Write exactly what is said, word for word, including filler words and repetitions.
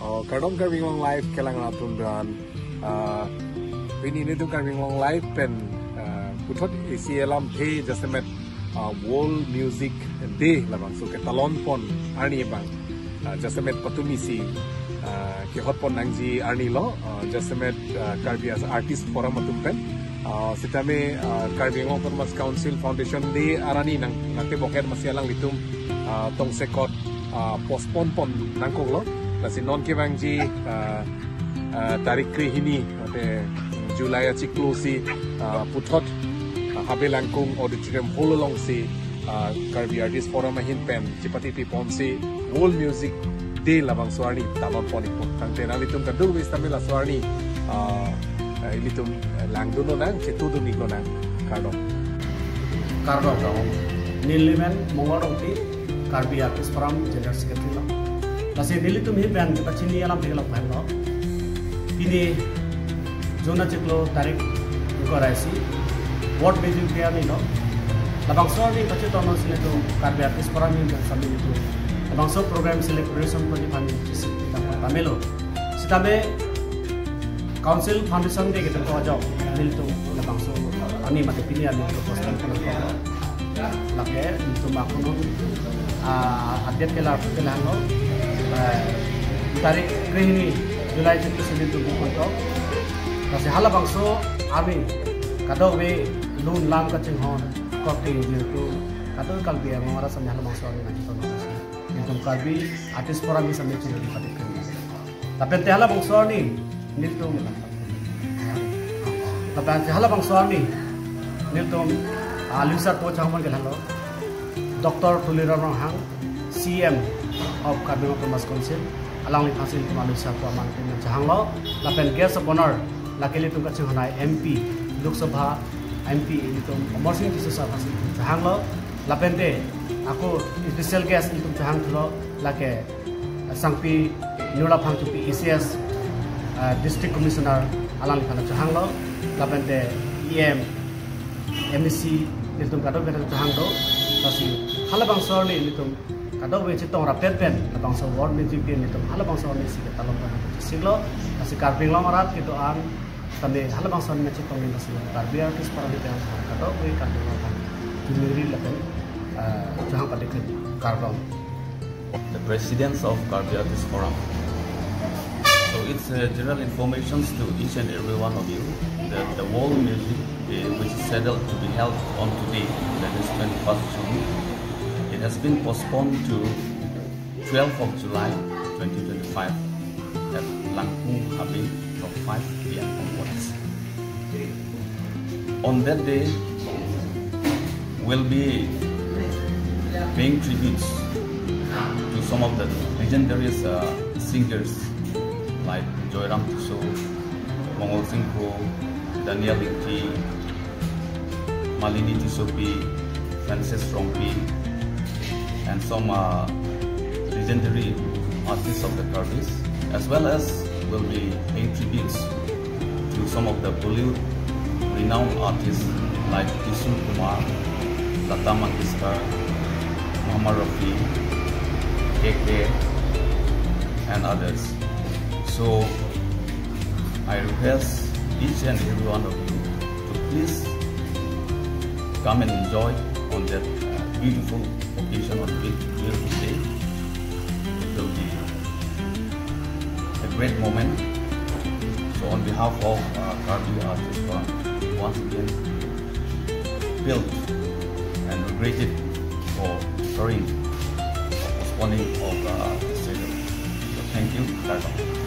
Oh, kardom Karbi Anglong Live kelang atum aphan. Ah, pini nelitum Karbi Anglong Live pen, ah, puthot isi alamthe jasemet, ah, World Music Day labangso ketalon pon arni abang, ah, jasemet patumi si, ah, kehot pon nangji arni lo, ah, jasemet, ah, Karbi Artist Forum atum pen. Ah, sitame, ah, Karbi Anglong Autonomous Council Foundation Day arni nang, nangtebok-et masi alanglitum, ah, tongsekot, ah, postpone pon nangkoklo. Lasi non kevangji, ah, ah, tarik krehini, mate July achiklo si, ah, puthot, ah, Habe Langkung Auditorium Hall alongsi, ah, Karbi Artist Forum ahin pen chepatiti ponsi World Music Day labangso arni talon pon ikpo. Tangte nanglitum kadokave sitame laso arni, ah, ah, ilitum, ah, langdun lonang, chetudun ik lonang. Kardom. Kardom. Neli men Mongol Rongpi, Karbi Artist Forum General Secretary lo. Lasi nelitum ahin pen kita chini alamthe kelok pen lo. Pini June achiklo tarik ingkoi ra isi, World Music Day arni lo. Labangso arni kachetong nangsi nelitum Karbi Artist Forum ahin pen sitame nelitum labangso program celebration pon ji aphan chisi kita pamelo. Sitame Council Foundation Day ketok ajok nelitum labangso arni mate pini arni nelitum postpone pon nangkok. Lake nelitum ako non, ah, update kelar kelang lo. Eh, tarik krehini July chiklo si nelitum pon nangkok. Lasi halabangso arni kadokave lun lam kachinghon kok te nelitum kadokave Karbi Anglong arat sitame halabangso arni nangketong nangsi nelitum Karbi Artist Forum ahin sitame chini pati krim. Lapen te halabangso arni nelitum, lapen te halabangso arni nelitum, ah, alusa po chang pon kelang lo, Doctor Tuliram Ronghang, C M of Karbi Anglong Autonomous Council, alangliphan si nelitum alusa po aman nelitum chehang lo. Lapen guest of honor lake ilitum kachinghon ai M P, Lok Sabha M P ilitum Amarsing Tisso sir aphan si nelitum chehang lo. Lapen te ako special guest ilitum chehang thulo, lake Sangpi Nirula Phangchopi A C S, ah, District Commissioner, alangliphan chehang lo. Lapen te E M, M A C, nelitum kadokave chehang do. Lasi halabangso arni nelitum kadokave chetong rapet pen labangso World Music Day nelitum halabangso arni si ketalon pon nangkok chisi lo. Lasi Karbi Anglong arat kedo-an sitame halabangso arni chetong nangsi Karbi Artist Forum ahin pen kadokave Karbi Anglong arat chuniri lapen, ah, chehang pati krim. Kardom. The President of Karbi Artist Forum. So it's a general information to each and every one of you that the World Music Day, which is scheduled to be held on today, that is twenty-first June, it has been postponed to twelfth of July twenty twenty-five at Langkung Habe from five P M onwards. On that day, we'll be paying tributes to some of the legendary, uh, singers like Joyram Tisso, Mongol Singkho, Daniel Ingti, Malini Tissopi, Francis Rongpi, and some, uh, legendary artists of the Karbis, as well as we'll be paying tributes to some of the Bollywood renowned artists like Kishore Kumar, Lata Mangeshkar, Mohammad Rafi, K K, and others. So I request each and every one of you to please come and enjoy on that, uh, beautiful occasion, on that beautiful day. It will be a great moment. So on behalf of, uh, Karbi Artist Forum, we once again feel and regret it for deferring or postponing of, uh, the schedule. So thank you. That's all.